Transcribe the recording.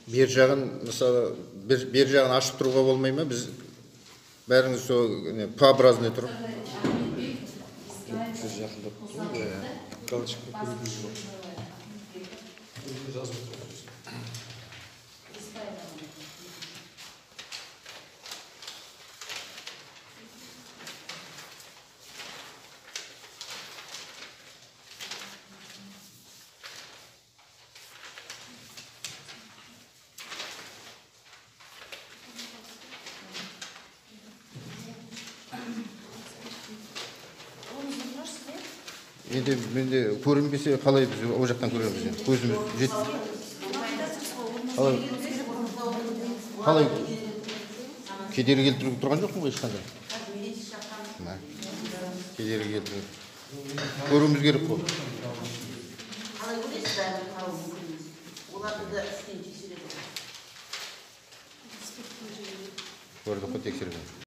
Бер жағын, мысалы, бер жағын ашып тұруға болмай ма? Біз бәріңіз сол П-образный тұрып. Сіз жақындап тұрыңыз, галочка көрінбей жоқ. Жазып отырсыз. Енді менде көрінбесе қалай біз ол жақтан көреміз енді? Көзіміз жет. Қалай? Қалай? Кедергі келтіріп тұрған жоқпын ғой ешқандай. Кедергі келтіріп. Көруіміз керек қой. Қалай көресіз, бәрін қарау мүмкін емес. Оларды да үстінен тексереді. Көрдік қой тексерген.